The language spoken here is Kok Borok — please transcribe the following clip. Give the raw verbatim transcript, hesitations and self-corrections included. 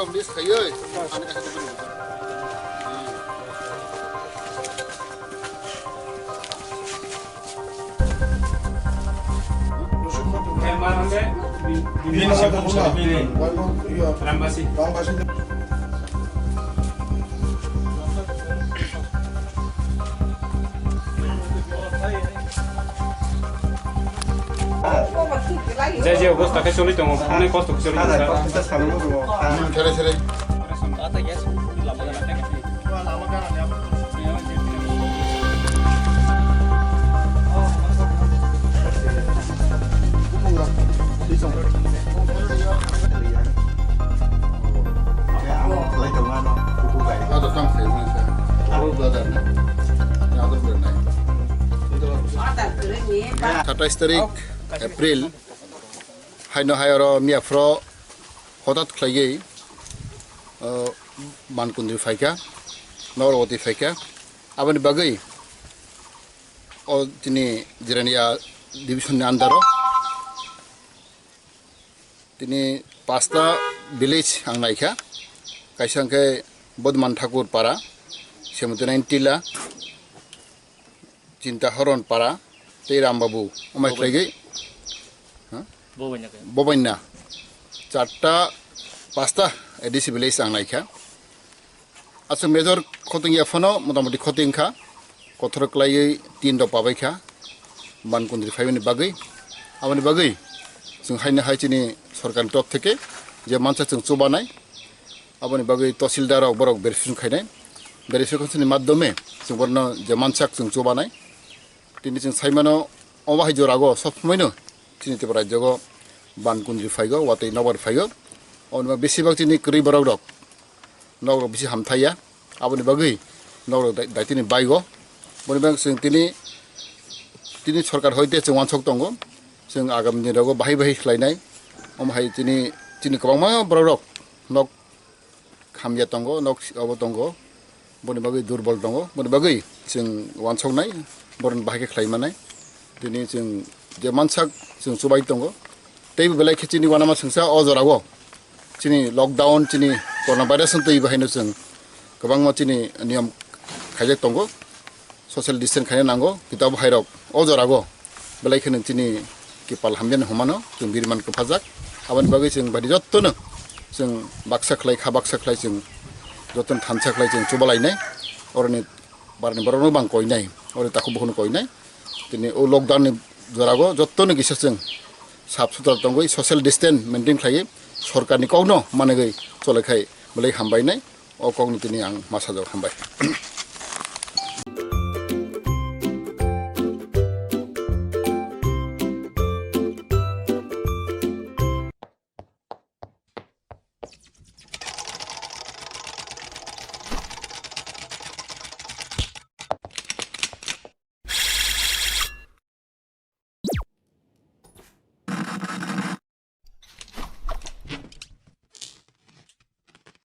Please, khayo. Bini si bini si bini. Rambasi. Je je obostha khe choli tongo, onek kosto khe choli tongo, sir. Sere, sere. Ado tang sai mani sa. Abo brother na. Ado brother na. Satais tarik April. Haino hai oro miya phro hotat khlaiwi, uh, Bankundri phaikha, Nogorwati phaikha. Aboni bagwi o tini Jirania division ni under o tini pasta village ang naikha. Kaisa hwnkhe Bodman Thakur Para, Semutunain Tila, Chinta Horon Para, tei Rambabu, amai khlaigwi, ha? Bobaina khe. Bobaina. Charta, pasta A D C village ang naikha. Aswk major khoting ya phano, motamoti khoting kha. Kothor klaiwi tin rok pabai kha. Bankundri phaimani bagwi. Aboni bagwi, chwng haino hai chini sorkarni top theke, je mansa chwng chubanai. Aboni bagwi tahsildar rok borok verification khainai. Verification ni madhyome chwng borno je mansak chwng chubanai. Tini chwng saimano, omo hai jorago sob somoino chini Tripura rajyogo Bankundri phaigo, watwi nokbar phaigo. Oboni bagwi besibak chini kwrwi borok rok, nok rok bisi hamthaiya. Aboni bagwi nok rok dai-, daitini baigo. Boni bagwi chwng tini, tini sorkar hoite chwng wansok tongo. Chwng agami dinrogo bahai bahai khlainai. Omo hai chini, chini kwbangma borok rok nok hamya tongo, nok obo tongo, boni bagwi durbol tongo, boni bagwi chwng wansoknai, borokni bahai khe khlai manai. Tini chwng je mansak chwng chubai tongo, teibo belai khe chini uanama swngsa o jorao chini lockdown, chini corona virus ni twi bahaino chwng kwbangma chini niyom khaijak tongo. Social distance khaina nango, kitabo hairok o jorao belai kheno chini kipal hamya hinwi hwnmano chwng biriman kwphajak. Aboni bagwi chwng baidi jottono chwng baksa khlai, kha baksa khlai chwng jottono thansa khlai chwng chubalainai. Oroni barani borokno bang koinai, oro takhuk bukhukno koinai. Tini o lockdown ni jorao jottono kisa chwng sap sutra tongwi social distance maintain khlaiwi sorkarni kokno manwi chole khai belai hambainai. O kokno tini ang ma sajak, hambai.